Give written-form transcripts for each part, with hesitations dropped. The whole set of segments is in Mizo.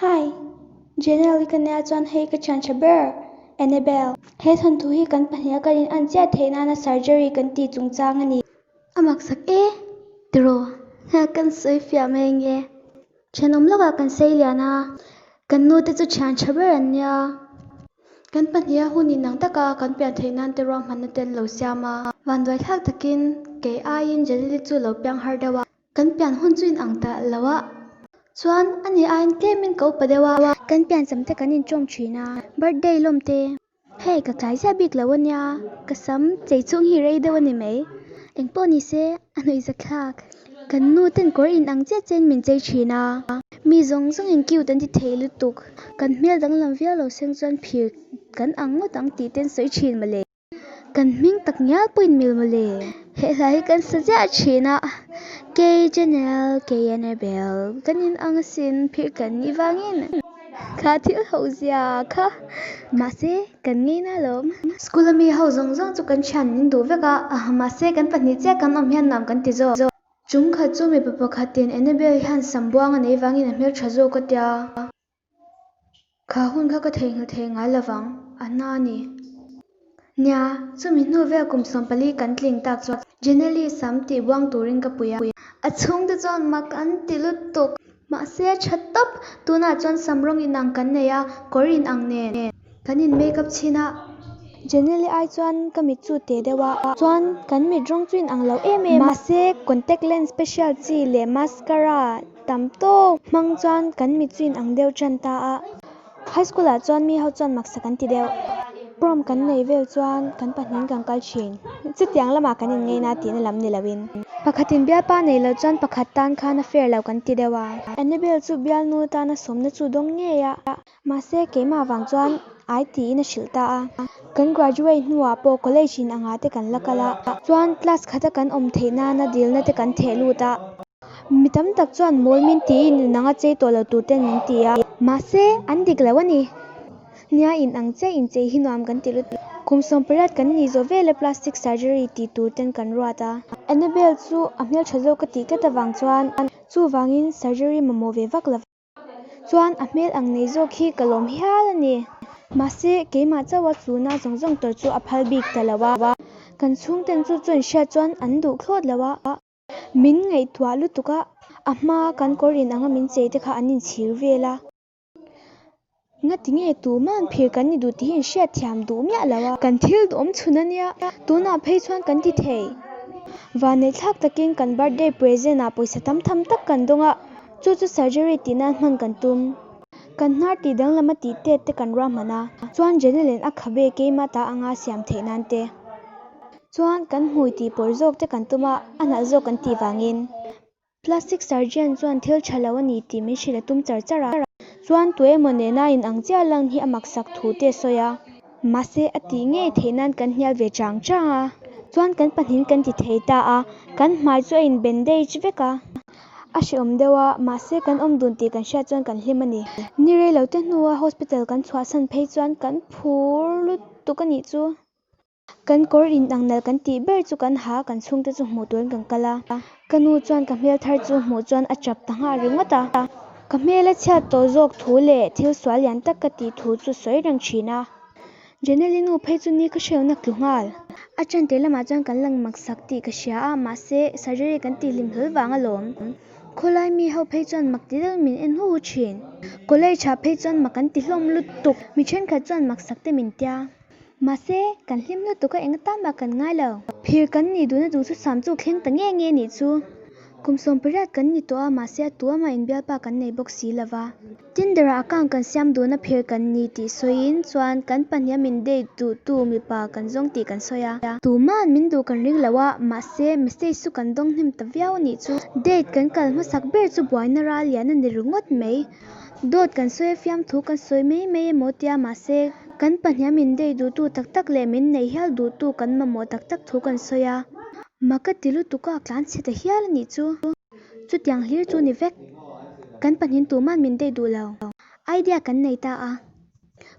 Hi! Janelle-i ka nia chuan hei ka thian tha ber, Annabelle. He thawnthu hi kan pahniha kan in an chiah theih nana surgery kan tih chungchang a ni. A maksak e, tiraw? Kan sawi fiah mai ange. Thenawm lawkah kan sei lian a, kan nu te chu thian tha ber an nia. Kan pahniha hun inang taka kan pian theih nan te ruahmanna te an lo siam a. Vanduaithlak takin kei aiin Janelle-i chu lo piang har deuh a. Kan pian hun chu inang ta lo a, chuan ani aiin tlemin ka upa deuh a. Kan pian cham te kan inṭawm ṭhin a, birthday lawm te. Hei ka tlai ziah bik lo ania, ka sam chei chhung hi rei deuh a ni mai. Engpawh ni se, a hnuih thlak. Kan nu ten kawr inang chiah chiahin min chei ṭhin a, mi zawng zawngin cute an ti thei lutuk. Kan hmel danglam viau lo seng chuan phir kan ang ngawt ang tih te an sawi ṭhin mawle. Kan hming tak ngial pawh in mil mawle. He hla hi kan sa ziah thin a, Kei Janelle, kei Annabelle, kan in ang asin phir kan nih vangin kha thil ho zia kha mahse kan ngei na alawm. School a mi ho zawng zawng chu kan thian min duh vek a, mahse kan pahnih chiah kan awm hian nuam kan ti zawk. Chung khat chu mipa pakhatin Annabelle hian sam buang a nei vangin a hmeltha zawk a tia. Kha hun kha ka theihnghilh thei ngai lovang, a hna a ni. Nia, chumi hnu vel kum 14 kan tling tak chuan Janelle-i sam tih buang turin ka pui a. A chhungte chuan mak an ti lutuk. Mahse, a tha tawp. Tunah chuan sam rawng inang kan nei a, kawr inang nen kan in make up chhin a. Janelle-i ai chuan ka mit chu teh deuh a, chuan kan mit rawng chu inang lo em em a. Mahse, contact lens special chi leh mascara Tam tawk hmang chuan kan mit chu inang deuh tan ta a, high school ah chuan mi ho chuan maksa kan ti deuh. Prom kan nei vel chuan kan pahnihin kan kal thin. Chutiang lamah kan inngeina tihna lam ni loin. Pakhatin bialpa nei lo chuan pakhat tan khan a fair lo kan ti deuh a. Annabelle chu bialnu tana sawmna chu dawng ngei a. Mahse keimah vang chuan ai tiin a hrilh ta a. Kan graduate hnuah pawh college in angah te kan la kal a. Chuan class khata kan awm theih nana dilna te kan theh lut a. Mi tam tak chuan mawl min tiin inang a chei tawh lo tur ten min ti a. Mahse, an dik lo a ni. Nia inang chiah inchei hi nuam kan ti lutuk. Kum 18 kan nih zawh vela plastic surgery ti tur ten kan ruat a. Annabelle chu a hmeltha zawk ka tih tlat avang chuan chuvangin surgery mamawh ve vak lo. Chuan a hmel ang nei zawk hi ka lawm hial a ni. Mahse, keimah chauha chuna zawng zawng tawr chu a phal bik ta lo a. Kan chhungten chu chuan hriat chuan an duh thlawt lo a. Min ngaihtuah lutuk a, a hmaa kan kawr in anga min chei te kha an inchhir vel a. Ngati nge tuman phir kan ni duh tih hi in hriatthiam duh miah lo a. Kan thil duhawm chhun a nia, tunah phei chuan kan ti thei. Vanneihthlak takin kan birthday present ah pawisa tam tham tak kan dawng a, chu chu surgery tih nan hman kan tum. Kan hnar tih danglam a tih tet te kan ruahman a, chuan Janelle in a khabe keimah ta anga siam theih nan te. Chuan kan hmui tih pawr zawk te kan tum a, a nalh zawk kan tih vangin. Plastic surgeon chuan thil tha lo a ni tih min hrilh a tum char char a. Chuan tu emaw nena in ang chiah lang hi a maksak thu te a sawi a. Mahse a tih ngei theih nan kan hnial ve chang chang a. Chuan kan pahnihin kan ti thei ta a, kan hmai chu a in bandage vek a. A hrehawm deuh a, mahse kan awm dun tih kan hriat chuan kan hlim a ni. Ni rei lo te hnua hospital kan chhuahsan phei chuan kan phur lutuk a nih chu. Kan kawr in ang nalh kan tih ber chu kan ha, kan chhungte chu hmuh turin kan kal a. Ka nu chuan ka hmel thar chu hmuh chuan a tap ta nghal ringawt a. Ka hmel a chhiat tawh zawk thu leh thil sual lian tak ka tih thu chu sawi reng thin a. Janelle-i nu phei chu ni ka hreuhna tlu nghal. A ṭantir lamah chuan kan lang maksak tih ka hria a, mahse surgery kan tih hlim hlawl vang alawm. Khawlai mi ho phei chuan mak ti deuhin min en hu hu thin. College ah phei chuan mak an ti hlawm lutuk. Mi thenkhat chuan maksak te min tia. Mahse, kan hlim lutuk a eng atan mah kan ngai lo. Phir kan nih duhna duh chu sam chu thleng ta nge nge nih chu. Kum 18 kan ni tawh a, mahse a tu amah inbialpa kan nei bawk si lo va. Tinder ah account kan siam duhna phir kan ni tih sawiin chuan kan pahniha min date duhtu mipa kan zawng tih kan sawi a. Tuman min duh kan ring lo a, mahse message chu kan dawng hnem ta viau a nih chu. Date kan kal hmasak ber chu buaina ral lian a ni ringawt mai. Dawt kan sawi a fiamthu kan sawi mai mai emaw tia mahse kan pahniha min dei duhtu tak tak leh min nei hial duhtu kan mamawh tak tak thu kan sawi a. Mak ka ti lutuk a tlan chhe ta hial a nih chu. Chutiang hlir chu ni vek. Kan pahnihin tuman min dei duh lo. Idea kan nei ta a.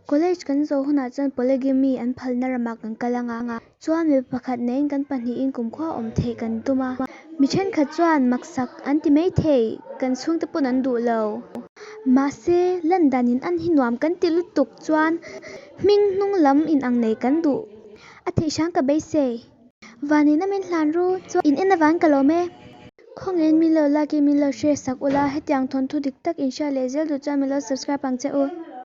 College kan zawh hunah chuan polygamy an phalna ramah kan kal anga chuan mipa pakhat neiin kan pahnihin kumkhua awm theih kan tum a. Mi thenkhat chuan maksak an ti mai thei, kan chhungte pawn an duh lo. Mahse, lan dan in an hi nuam kan ti lutuk chuan hming hnung lam in ang nei kan duh a theih hrang ka beisei. Van in a min hlan ru chuan in en avang ka lawm e. Khawngaihin min lo like in min lo share sak ula, hetiang thawnthu dik tak in hriat leh zel duh chuan min lo subscribe ang che u.